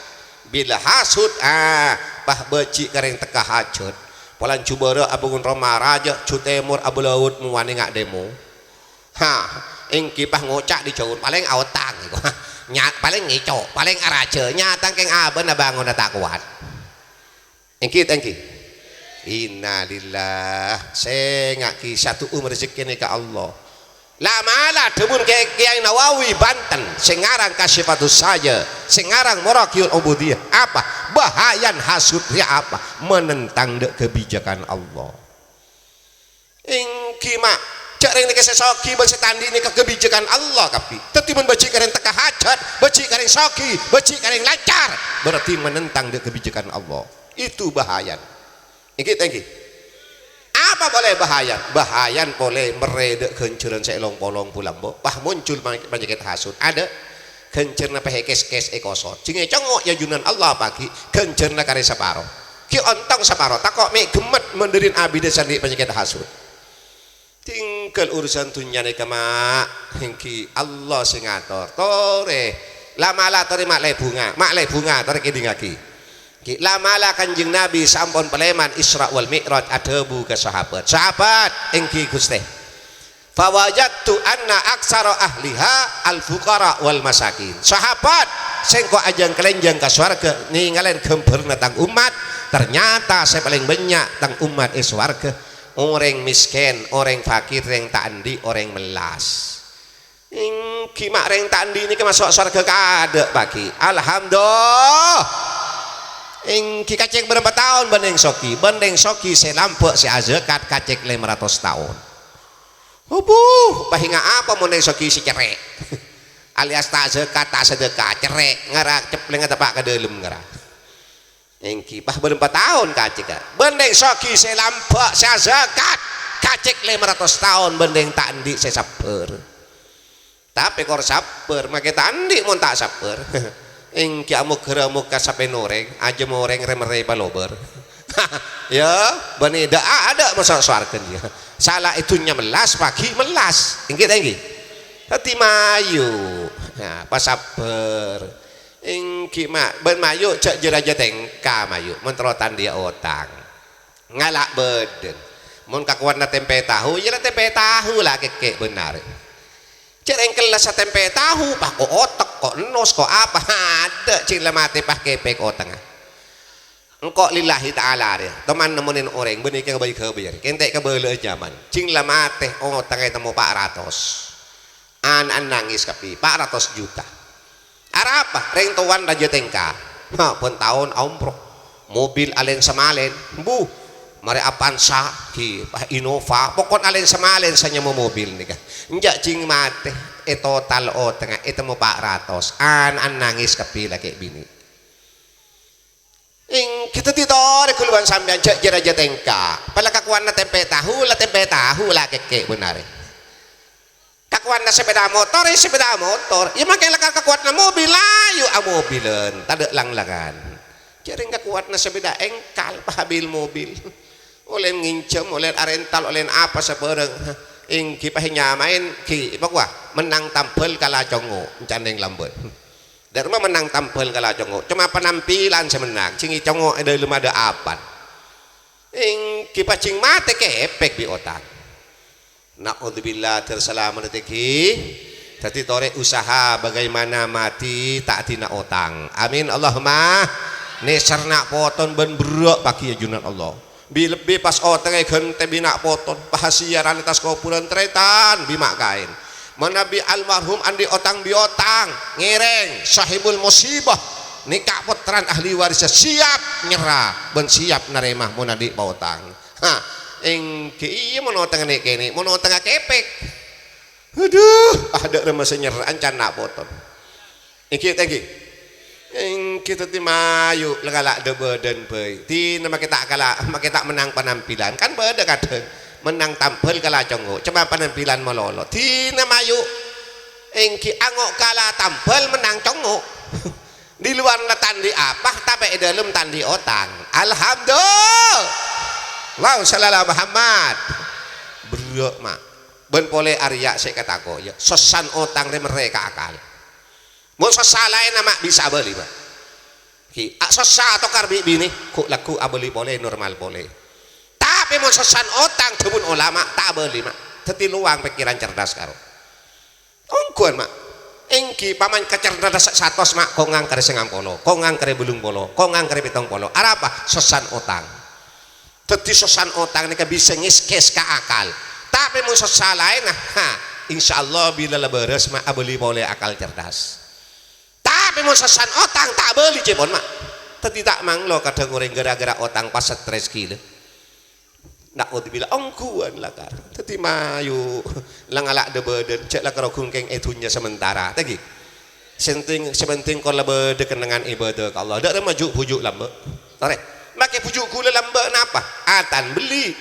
Bilâ hasud, ah, pas bâji' ka rèng tekka hajhât. Polana jhubârâ' abângon roma rajâ, jhu tèmor abâlaot mowanè nga' demo. Ha, èngghi pas ngoca' dhi jhâun, palèng aotang. Nya-, palèng ngèco', palèng arajâ, nyatana kèng abâ'na bângonna ta' kowat. Èngghi, ta' èngghi? Innalillah. Sènga' ghi, sè adu'um rejhekkèna ka Allah. La'-mala' dhâbuna Kè-, Kèyaè Nawawi Banten, sè ngarang Kasyifatus Saja, sè ngarang Maraqiyul Ubudiyah. Apa? Bahayana hasud rèya apa? Menentang dâ' kebijakan Allah. Èngghi, ma'. Jhâ' rèng nèka sè soghi bân sè ta' andi' nèka kabhijakan Allah kabbhi. Dhâddhi mon bâji' ka rèng tekka hajhât, bâji' ka rèng soghi, bâji' ka rèng lancar, berarti menentang dâ' kabhijakan Allah. Itu bahayana. Ènggi ta' ènggi? Apa polè bahayana? Bahayana polè mèrrè dâ' ghânjhârân sè long-polong bulâ embu'. Pas muncul panyè-, panyakèt hasut. Adâ' ghânjhârânna pèhè kès-kès èkosot. Jhâ' ècongngo' è ajunan Allah pagghi', ghânjhârânna karè saparo. Ghi' ontong saparo, tako' mè' ghemmet mon dhâri abidhâ sè andi' panyakèt hasut. Tinggal urusan dhunnya nèka, ma', ènggi Allah sè ngator. Torè, la'-mala' torè ma' lè bhunga, ma' lè bhunga, torè kèdingngaghi. Ghi' la'-mala' Kanjeng Nabi sampon palèman Isra wal Mi'raj adhâbu ka sahabat, "Sahabat, ènggi Ghustè, fawajadtu anna aktsara ahliha al-fuqara wal masakin." Sahabat, sèngko' ajhâng-kalènjhâng ka sowarghâ, nèngalè ghâmbhârânna tang ommat, ternyata sè palèng bânnya' tang ommat è sowarghâ orèng mèskèn, orèng fakir, rèng ta' andi', orèng mellas. Ènggi ma' rèng ta' andi' nèka maso' sowarghâ kaadâ' pagghi'. Alhamdulillah. Ènggi kacèng bârâmpa taon bân rèng soghi? Bân rèng soghi sè lambâ' sè azakat kacèng lèma ratos taon. Hubuh, paènga' apa mon rèng soghi sè cerrè'? Alias ta' zakat, ta' sadâka, cerrè', ngara ceplèngnga teppa' ka dâlem ngara. Ènggi, pas bârâmpa taon kacèngnga? Bân rèng soghi sè lambâ' sè azakat, kacèng lèma ratos taon bân rèng ta' andi' sè sabbhâr. Tapè kor sabbhâr, makè ta' andi' mon ta' sabbhâr. Ènggi amoghâ-ramoghâ sapèna orèng, ajâm orèng rè-mèrrè palobâr. Ya, bânnè dâ', adâ' maso' sowarghâ, ya. Sala è dhunnya mellas, pagghi' mellas. Ènggi ta' ènggi? Dhâddhi mayu. Nah, pasabbhâr. Ènggi, ma-, bân mayu jhâ' jâ-rajâ tèngka, mayu, mon terro ta' andi' otang. Ngala' bâdân. Mon kakowadhânna tempè tahu, iyâ la tempè tahu la kèkkè' bân arè. Jhâ' rèng kellassa tempè tahu, pas ko' otek, ko' ennos, ko' apa, adâ' jhâ' la matè pas kèpèk otangnga. Engko' lillahi ta'ala arèya, toman nemmonè orèng, bânnè kè ghâbây-ghâbây arèya, kèntè' kabâlâ'â jhâman. Jhâ' la matè otangnga ètemmo pa' ratos. Ana'na nangès kabbhi, pa' ratos juta. Arapa? Rèng towana rajâ tèngka. Ha, bân taon aomro. Mobil alèn-samalèn. Bu, marè Avanza, ghi, pa' Innova. Pokon alèn-samalèn sè nyamana mobil nèka. Enjâ' jhâ' matè, è total otangnga, ètemmo pa' ratos. Ana'na nangès kabbhi lakè' binè'. Ènggi dhâddhi torè ghulâ bân sampèyan jhâ' jâ-rajâ tèngka. Pala kakowadhânna tempè tahu, la tempè tahu la kèkkè' bân arè. Kakowadhânna sepeda motor, ya sepeda motor. Ya makè la kakowadhânna mobil, ayo amobilan, tadâ' lang-langan. Jhâ' rèng kakowadhânna sepeda engkal, pahabil mobil. Ollè ngènjhâm, ollè arental, ollè apa sabârâng. Ènggi pas nyamaè, ghi, apa kowa? Mennang tambhâl kala congngo', èncana lambâ'. Dâ' remma mennang tambhâl kala congngo', coma penampilan sè mennang, sè ècongngo' è dâlem adâ' apa. Ènggi pas jhâ' matè kèpèk bi' otang. Na'udzubillah, dâr salamet ènggi. Dhâddhi torè usaha bagaimana matè ta' dinna' otang. Amin, Allahumma. Nèser na' poton bân berrâ' pagghi' ajunan Allah. Bi-, lebbi pas otangnga èghântè bi' na' poton, pas siyaran è attas kobhurân tarètan bi' ma' kaèn. Manabi almarhum andi' otang bi' otang, ngèrèng, sahibul musibah, nèka pottrana ahli waris siap nyerra bân siap narèma mon andi' paotang. Ha, ènggi iyâ mon otangnga nè'-kènè', mon otangnga kèpèk. Adhu, adâ' remma sè nyerra èncana na' poton. Ènggi ta' ènggi? Ènggi dhâddhi mayu la kala' dâ-bâdân bhâi. Dinah makè ta' kala', makè ta' mennang panampilan. Kan bâdâ kadhâng mennang tambhâl kala' congngo', coma panampilan malolo. Dinah mayu ènggi ango' kala' tambhâl mennang congngo'. Di luar la ta' andi' apa, tapè è dâlem ta' andi' otang. Alhamdulillah. Allahumma shalli ala Muhammad. Berrâ', ma'. Bân polè arèya sè èkatako', ya. Sossana otang rè-mèrrè ka akal. Mon sossa laènna, ma', bisa abâli, ma'. Ghi, a, sossa atokar bi' binè, ghu'-lagghu' abâli polè, normal polè. Tapè mon sossana otang, dhâbuna olama, ta' abâli, ma'. Dhâddhi lowang pèkkèran cerdas karo. Ongghuwân, ma'. Ènggi, paman kacerdasan satos, ma', kong ngangkarè sangang polo, kong ngangkarè bâllung polo, kong ngangkarè pèttong polo. Arapa? Sossana otang. Dhâddhi sossana otang nèka bisa ngèskès ka akal. Tapè mon sossa laènna, ha, insyaallah bilâ la bârâs, ma', abâli polè akal cerdas. Tapè mon sossana otang ta' abâli, cèpon, ma'. Dhâddhi ta' manglo kadhâng orèng ghârâ-ghârâ otang pas strès ghilâ. Na'udzubillah, ongghuwân lakar. Dhâddhi mayu, la ngala' dhâ-bâdhân, jhâ' lakar ongghu kèng è dhunnya sementara. Tèngghi. Sè penting, sè penting kor la bâdhâ kennengngan ibadah ka Allah. Dâ' remma ju'-bhuju' lambâ'. Torè. Makè bhuju' ghulâ lambâ' napa? Atan bellî.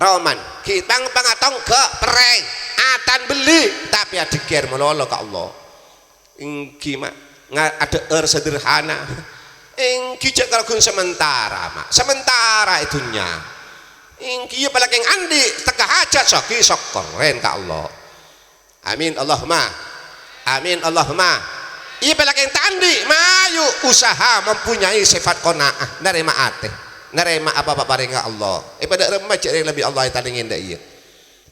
Roman. Ghi' pang-, pangatongghâ', perrèng. Atan bellî. Tapè adhikir malolo ka Allah. Èngghi, Ma', nga-, adhâ'âr sederhana. Èngghi jhâ' karogun sementara, Ma'. Sementara è dhunnya. Èngghi, iyâ, palakèng andi', tekka hajhât, sogi, sokkor, rèn ka Allah. Amin, Allahumma. Amin, Allahumma. Iyâ, palakèng ta' andi', mayu usaha mempunyai sifat qanaah, narèma atè, narèma apa paparèngnga Allah. È padâ remma jhâ' rèng lebbi Allah ètalèngè dâ' iyâ.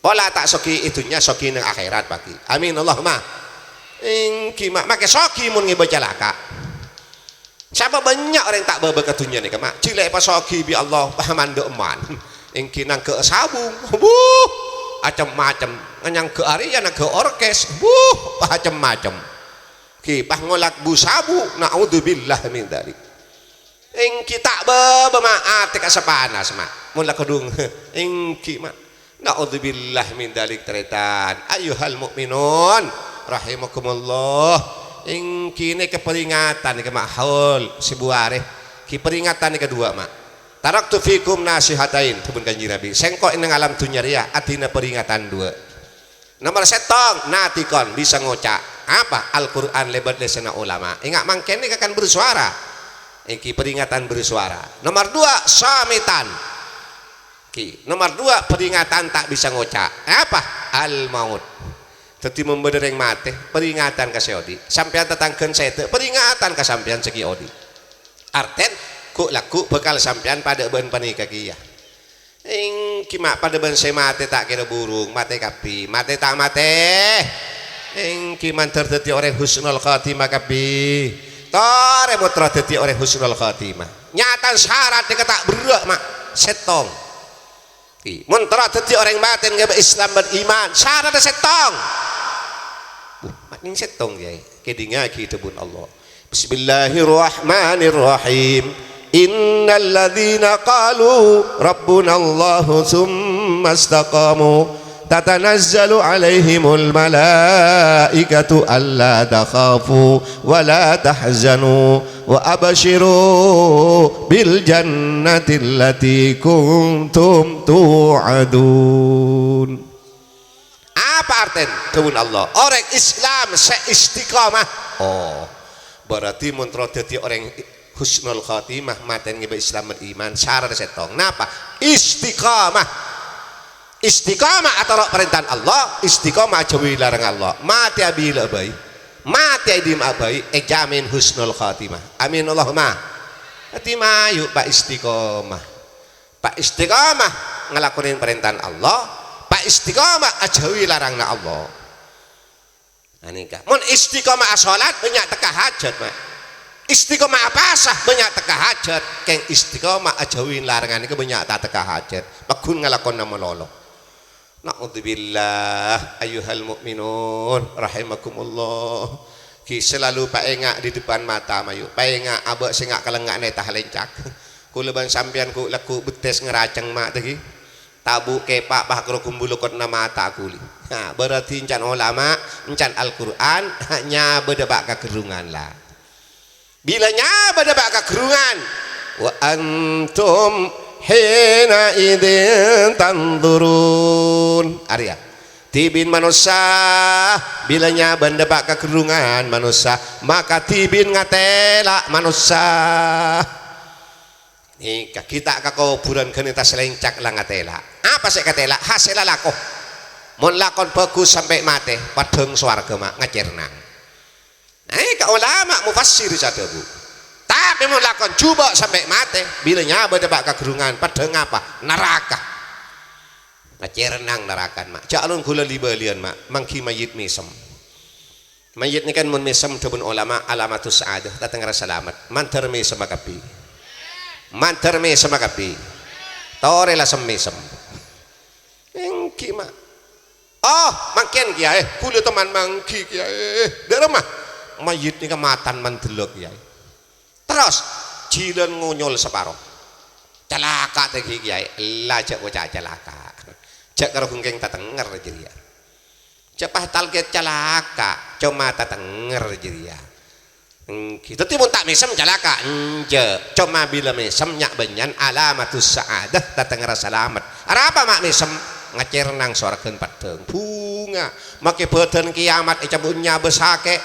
Pola ta' sogi è dhunnya, sogi neng akhèrat, paghi. Amin, Allahumma. Èngghi, Ma', makè sogi mon ngèbâ calaka'. Sabâb bânnya' orèng ta' bâbâ ka dhunnya nèka, Ma'. Jhilâ èpasogi bi' Allah, mandhâ' emman. Èngghi nangghâ'â sabu, buh, acem-macem. Nyangghâ'â arèya, nangghâ'â orkes, buh, acem-macem. Ghi, pas ngolak bu sabu, na'udzubillah min dzalik. Èngghi ta' bâbâ, Ma', atè ka sapanas, Ma'. Mon la kodhung, èngghi, Ma'. Na'udzubillah min dzalik, tarètan. Ayyuhal mu'minun rahimakumullah. Èngghi nèka peringatan nèka, Ma', haul sèbu arè. Ghi peringatan nèka duwâ', Ma'. Taraktu fikum nasihatain, dhâbuna Kanjeng Nabi. Sèngko' è neng alam dhunnya rèya adina peringatan duwâ'. Nomor sèttong, natikon bisa ngoca'. Apa? Al-Qur'an lèbât lèsanna ulama. Enga' mangkèn nèka kan bersuara. Èngghi peringatan bersuara. Nomor dua, samitan. Ki, nomor dua, peringatan ta' bisa ngoca'. Apa? Al-maut. Dhâddhi, mon bâdâ rèng matè, peringatan ka sè odi'. Sampèyan tatangghâna sèdhâ, peringatan ka sampèyan sè ghi' odi'. Artèn, ghu'-lagghu' bhâkal sampèyan padâ bân panèka kèya. Èngghi ma' padâ bân sè matè ta' kèra burung, matè kabbhi, matè ta' matè. Èngghi mandhâr dhâddhi orèng husnul khotimah kabbhi. Torè mon terro dhâddhi orèng husnul khotimah. Nyatana sarat nèka ta' berrâ', ma', sèttong. Èngghi, mon terro dhâddhi orèng matè ngèbâ Islam bân iman, saradda sèttong. Buh, ma' nèng sèttong, yâ. Kèdingngaghi dhâbuna Allah. Bismillahirrahmanirrahim. Innal ladzina qalu rabbunallahu tsumma istaqamu tatanazzalu 'alaihimul malaikatu alla takhafu wa la tahzanu wa absyiru bil jannati allati kuntum tu'adun. Apa artèna? Dhâbuna Allah, orèng Islam sè istiqomah. Oh, berarti mon terro dhâddhi orèng husnul khotimah, matèna ngèbâ Islam bân iman, saradda sèttong. Napa? Istiqomah. Istiqomah atoro' parèntana Allah, istiqomah ajhâuwi larangnga Allah. Matè abila'a bhâi, matè è dimma'a bhâi, èjhâmin husnul khotimah. Amin, Allahumma. Dhâddhi mayu, Pa', istiqomah. Pa' istiqomah ngalakonè parèntana Allah, pa' istiqomah ajhâuwi larangnga Allah. Anèka. Mon istiqomah asholat, bânnya' tekka hajhât, ma'. Istiqomah apasa, bânnya' tekka hajhât. Kèng istiqomah ajhâuwi larangnga nèka bânnya' ta' tekka hajhât. Pagghun ngalakona malolo. Na'udzubillah, ayyuhal mu'minun rahimakumullah. Ghi, selalu paènga' di depan mata, mayu. Paènga' abâ' sè nga' kalengnga'na ètalèncak. Kaulâ bân sampèyan ghu'-lagghu' bettès ngaraceng, ma', tèngghi. Tabu' kèpa' pas karo gumbul kotna mata kaulâ. Nah, berarti èncana ulama, èncana Al-Qur'an, nyabâ dâpa' ka ghârrungan, la. Bilâ nyabâ dâpa' ka ghârrungan, wa antum hina idzin tanzurun. Arèya. Dhibi'na manossa, bilâ nyabâ dâpa' ka ghârrungan manossa, maka dhibi'na ngatèla' manossa. Nèka, ghi' ta' ka kobhurân ghânèka ta' salèncak la ngatèla'. Apa sè èkatèla'? Hasèlla lako. Mon lakon bhâghus sampè' matè, paddhâng sowarghâ, ma', ngacèrnang. Nèka ulama mufassir sè adhâbu. Tapè mon lakon jhubâ' sampè' matè, bilâ nyabâ dâpa' ka ghârrungan, paddhâng apa? Naraka. Ngacèrnang narakan, ma'. Jhâ' alon ghulâ li-bâliyân, ma'. Mangghi mayyit mèsem. Mayyit nèka mon mèsem dhâbuna ulama alamatus sa'adah, tatengngerra salamet. Mandhâr mèsem kabbhi. Mandhâr mèsem kabbhi. Torè la sem-mèsem. Èngghi, ma'. Oh, mangkèn, Kèyaè. Ghulâ toman mangghi, Kèyaè. Dâ' remma? Mayyit nèka matan mandellâ, Kèyaè. Terros, jhilân ngonyol saparo. Calaka' tèngghi, Kèyaè. Ella, jhâ' ngoca' calaka'. Jhâ' karo ghungkèng tatengnger jârèya. Jhâ' pas talkit calaka', coma tatengnger jârèya. Èngghi. Dhâddhi mon ta' mèsem calaka', enjâ'. Coma bilâ mèsem nya' bânnya'an alamatus sa'adah, tatengngerra salamet. Arapa ma' mèsem? Ngacèrnang sowarghâna paddhâng. Bhunga. Makè bâdân kèyamat ècabut nyabâ sakè'.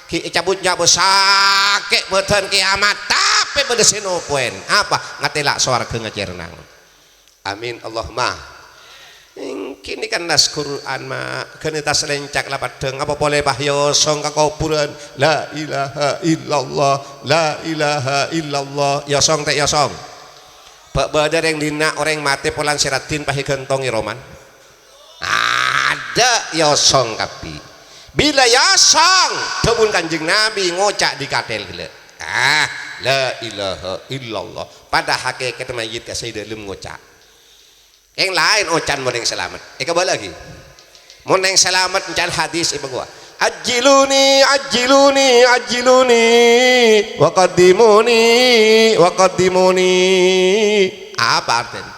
Ghi' ècabut nyabâ sakè' bâdân kèyamat, tapè bâdâ sè nopowèn. Apa? Ngatèla' sowarghâ ngacèrnang. Amin, Allahumma. Èngghi nèka nas Qur'an, ma'. Ghânèka tas lèncak la paddhâng. Apa polè pas èosong ka kobhurân? La ilaha illallah, la ilaha illallah. Èosong ta' èosong? Bâ' bâdâ rèng dinna' orèng matè polana sè raddhin pas èghântong è romana. Adâ' èosong kabbhi. Bilâ èosong, dhâbuna Kanjeng Nabi ngoca' dâri katèl ghellâ'. Ah, la ilaha illallah. Padahal hakèkatta mayyit ka sè è dâlem ngoca'. Kèng laèn oca'na mon neng salamet. Èkabâlâ'âghi. Mon neng salamet, ènca'na hadis èpaghuwa. "Ajjiluni, ajjiluni, ajjiluni, wa qaddimuni, wa qaddimuni." Apa artèna?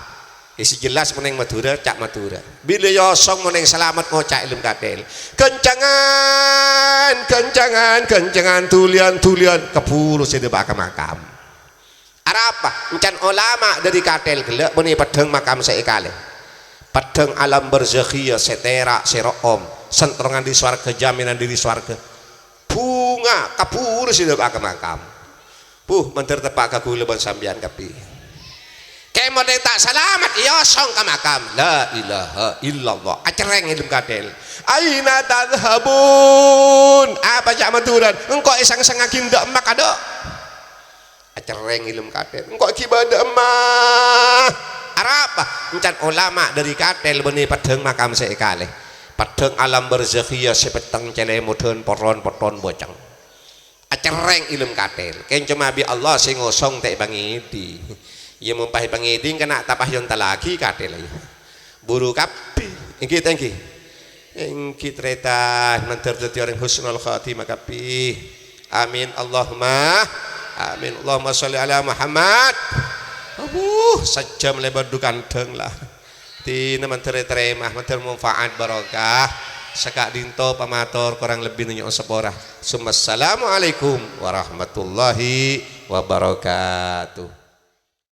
È sè jelas mon neng Madhurâ, ca' Madhurâ. Bilâ èosong mon neng salamet ngoca' è dâlem katèl. "Ghâncangan, ghâncangan, ghâncangan, dhuliyân, dhuliyân." Kabhuru sè dâpa' ka makam. Arapa? Ènca'na olama dâri katèl ghellâ' bânnè paddhâng makam sè èkalè. Paddhâng alam barzakhiyah sè tèra', sè ro'om, sentrongan dâri sowarghâ, jaminan dâri sowarghâ. Bhunga, kabhuru sè dâpa' ka makam. Buh, mandhâr teppa' ka kaulâ bân sampèyan kabbhi. Kèng mon neng ta' salamet, èosong ka makam. La ilaha illallah. Acerrèng è dâlem katèl. "Aina tadhhabun?" Apa ca' Madhurâna? "Engko' èsengsengnga ghi' è dâ' emma kadâ'." Acerrèng è dâlem katèl. "Engko' ghi' bâdâ emma." Arapa? Ènca'na olama dâri katèl bânnè paddhâng makam sè èkalè. Paddhâng alam barzakhiyah sè petteng cèlèmo dân poron-potton bâceng. Acerrèng è dâlem katèl. Kèng coma bi' Allah sè ngosong ta' èpangèdhing. Iyâ, mon pas èpangèdhing kèng ta' pas èontallaghi katèl, iyâ. Buru kabbhi. Èngghi ta' èngghi? Èngghi, tarètan, mandhâr dhâddhi orèng husnul khatimah kabbhi. Amin, Allahumma amin. Allahumma sholli ala Muhammad. Aduh, sajjhâm lèbât dhu kandhâng la. Dina mandhâr ètarèma, mandhâr manfaat barokah. Saka'dinto pamator, korang lebbina nyo'on sapora. Summassalamualaikum warahmatullahi wabarakatuh.